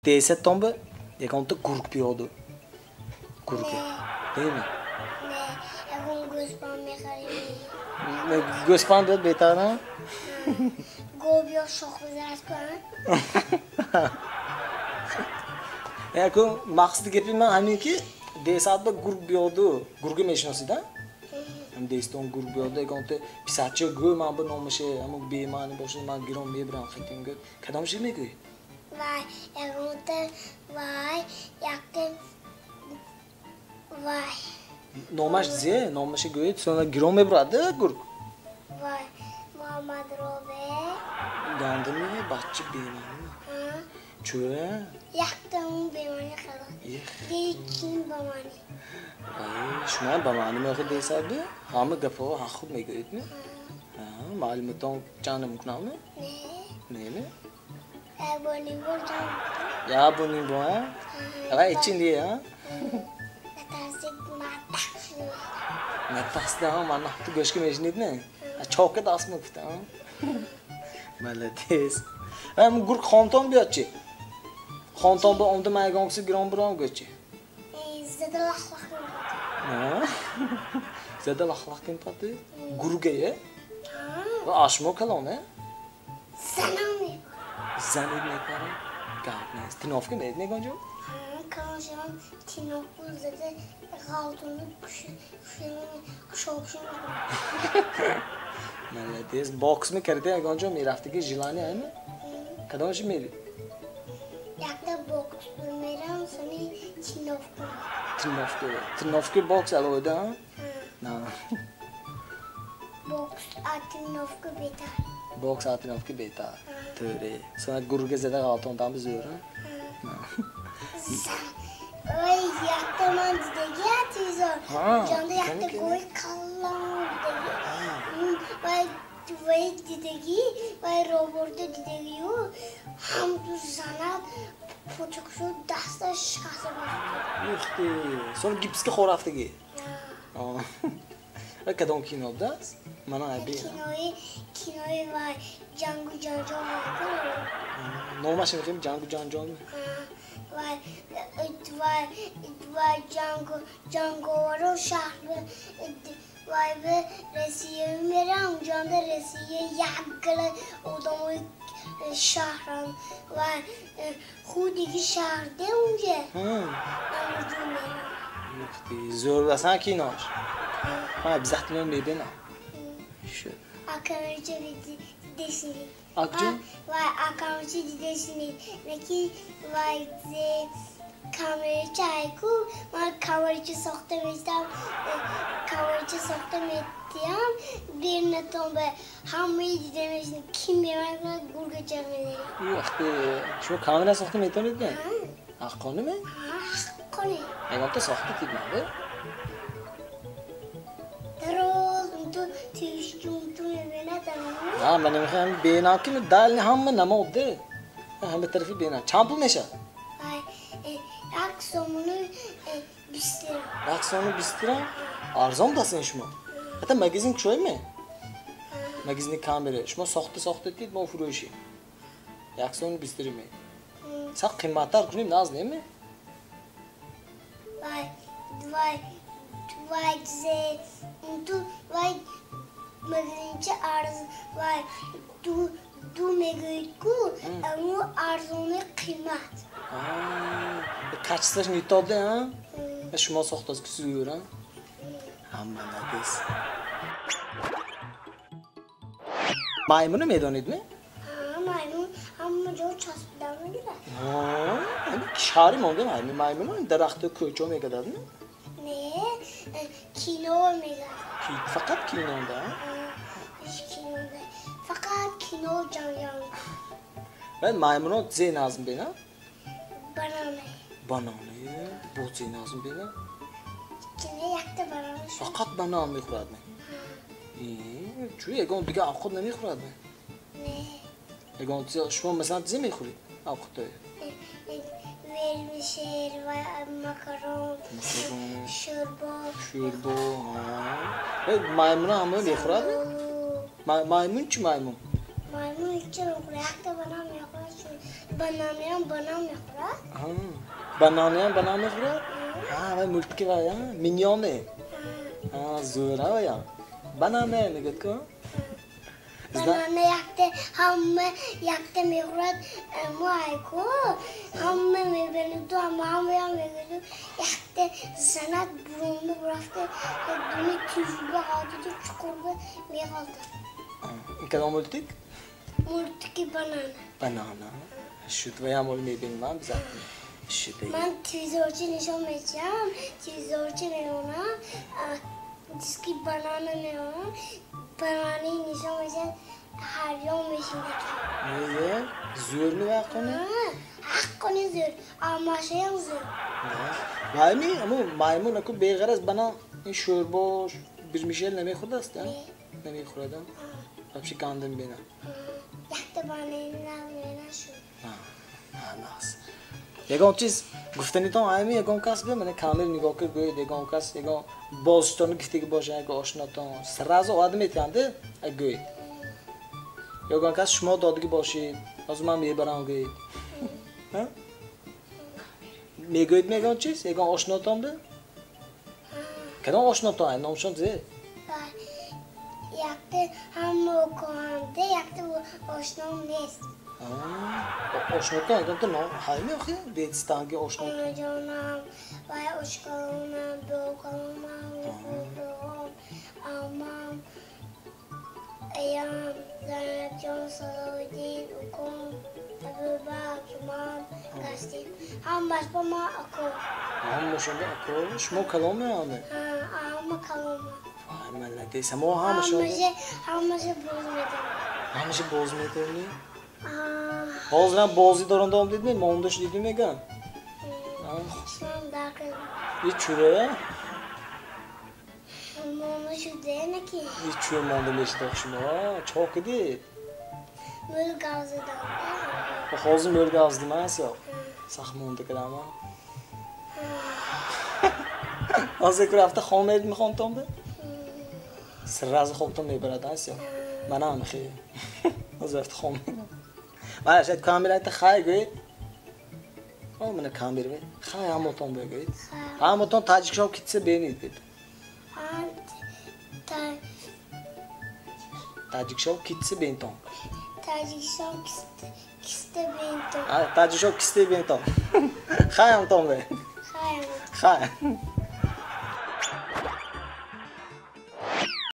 Десаттон ба ягонта гург биёду. Гурге. Не? Не, ягон гӯспанд мехарем. Гӯспанд биёд беҳтар, на? Гов биё шох бизанад кунад. Яку мақсади гапи ман ҳамин ки десат ба гург биёду. Гурга мешиносид, а? Дестон гург биёду, ягонта писарча гӯ ман ба номаше, ҳамун бемаъни бошад, ман гирон мебарам хитим гӯ. Кадомше мегӯӣ? Вай, ягонта вай, якта вай. Номаш зе? Номаше гӯед, сона гирон мебарад гург. Вай, Муҳаммад Робе. Гандами бача бемаъни. Чӯ? Якта он бемаъни халос. Дигар ба маъни. Вай, шумо ба маъни мехоҳед десад бе? Ҳама гапҳо ҳақ хуб мегӯед ме? Маълумотон чанд намекунам ме? Не. Не ме? Як бор ним бор ҷанг. Як бор ним бор, а? Вай, чин дие, а? Натарсид, ман шуд. Натарсид, ман ту гӯшка мешунид, не? Чока даст мегуфт, а? Молодец. Ам гург хонтон биёд чи? Хонтон ба омда ман ягон киси гирон биром гӯ чи? Зада лах-лах мекунад. Зада лах-лах мекунад? Гурге, е? Ва ашмо калон, е? Занам мепарад. Занед мепарад? Гап нест. Тиновка медед мегон ҷо? Калон шавам тиновку зада ғалтуну кушокшу мекунад. Молодец. Бокс мекардед ягон ҷо мерафтаги желание ами? Кадомши мери? Якта бокс мерам, сони тиновку. Тиновку. Тиновку бокс алоҳида, а? На. Бокс а тиновку беҳтар. Бокс а тиновку беҳтар. Тӯре. Сона гурга зада ғалтондан бизӯр, а? Ой, якта ман дидаги телевизор. Ҷонда якта гои калон дидаги. Вай вай дидаги, вай роборда дидагию ҳам ту занад почакшу дасташ шикаста бошад. Ихти, сон гипска хорафтаги. Ва кадом кино будааст? Мана аби. Кинои, кинои вай ҷангу ҷанҷол ҳайкун. Номаш мехоҳем ҷангу ҷанҷол? Вай, вай, вай ҷангу ҷанговаро шаҳр вай ба Россия мерам, ҷонда Россия як гала одамои шаҳран вай худиги шаҳрде унҷа. Ҳамуҷо мерам. Ихти, зӯр асан кинош. Ман обязательно мебинам. Шуд. Акамча дидесинед. Акҷо? Вай, акамча дидесинед. Лекин вай зе камерача айку, ман камерача сохта метам, камерача сохта метиям, бернатон ба ҳамаи дида мешинед. Ки мемонад гурга чақ мезанед. Вақте шумо камера сохта метавонед не? Ҳаққонӣ ме? Ҳаққонӣ. Ягонта сохта тид набе? Дароз унту тишчунту мебинад. На, ман намехоҳам бенам ки дал ҳама намобде. Ҳама тарафи бенам. Чанд пул мешавад? Вай, як сомону 20 лира. Як сомону 20 лира? Арзон дастен шумо. Ҳатто магазин кушоем ме? Магазини камера. Шумо сохта сохта дид, мо фурӯшем. Як сомону 20 лира ме. Сақ қиматтар кунем, наз неме? Вай, вай, вай, зе, унту, вай, магазинча арз, вай, ду, ду мегӯед ку, аммо арзони қимат. Качестваш не то де, а? Шумо сохтаз ки зӯр, а? Ҳама молодец. Маймуно медонед, не? Ҳа, маймун ҳама ҷо часпида мегирад. Ҳа, шаҳри монда маймуно дарахту кӯчо мегардад, не? Не, кино мегардад. Фақат кинода? Ҳа, кинода. Фақат кино ҷанҷол. Вай маймуно зе назм бена? Банане. Банане? Бо зе назм бена? Кино якта банан. Фақат банан мехӯрад, не? Чӯ ягон дигар авқот намехӯрад, не? Не. Ягон шумо масалан зе мехӯред авқотое? Вермишел, макарон, шӯрбо. Шӯрбо. Маймуно ҳама мехӯрад, не? Маймун чӣ маймун? Маймун ҳеҷ намехӯрад. Якта банан мехӯрад. Бананиам банан мехӯрад. Бананиам банан мехӯрад? Ҳа, вай мултики вай, миньоне. Ҳа, зӯра вая. Банане мегӯяд ку? Банана якта ҳама якта мехӯрад. Мо айку ҳама мебинаду ҳама мегӯяду якта занат бурунда рафта дуни тузба ғалтиду чуқурба меғалтад. Ин кадом мултик? Мултики банана. Банана. Шуд ваям ол мебинам обязательно. Шуд. Ман телевизорчи нишон медиҳам, телевизорчи мемонам, диски банана мемонам, банани нишон медиҳам, ҳарён мешинад. Е, зӯрми вай ҳаққони? Ҳаққони зӯр, амашаям зӯр. Вайми, аму маймун аку беғараз банан ин шӯрбо бирмишел намехӯрдаст, а? Намехӯрад, а? Вообще гандум бина. Якта банани нашуд. Ҳа, нағз. Ягон чиз гуфтанитон ҳами ягон кас бе мана камил нигоҳ кир гӯед ягон кас ягон бозитони гуфтаги боша ягон ошнотон сразу оварда метиҳанд гӯед. Ягон кас шумо додагӣ бошед, ҳозир ман мебарам гӯед. Мегӯед ягон чиз? Ягон ошнотон бе? Кадом ошнотон? Номшон зе? Якта ҳама окоҳамда, якта ошном нест. Ошнотон ягонта ном ҳайми охи? Бетистанги ошнотон. Онаҷонам, вай ошкалонам, бокалонам, бобоам, амам, аям, Зайнабҷон, Салоҳиддин, уком, Абубакр, ман, Гастин. Ҳамаш ба ман ако. Ҳамашон ако? Шумо каломе ҳаме? Ҳа, ҳама калома. Вай, молодец. Мо ҳамашон. Ҳамаша боз медонам. Ҳамаша боз медонӣ? Ҳозирам бозӣ доранда ом дидми? Мондаш дидӣ меган? Шумам даркардам. И чура? Монда шуда ки? И чура монда мешида шумо? Чо кидид? Мӯл гавзидам. Ҳозир мӯл гавзидимас ё? Сахт монда кардама. Ҳозир ку рафта хом медид мехонтон бе? Сразу хобтон мебарад ас ё? Манам хе. Ҳозир рафта хом медам. Мана шояд камерата хай гӯед. О, мана камера бе. Хай ҳамотон бегӯед. Ҳамотон таҷикшон китса бенид бед. Таҷикшон китса бентон. Таҷикшон киста бентон. Таҷикшон киста бентон. Хай ҳамотон бе. Хай. Хай.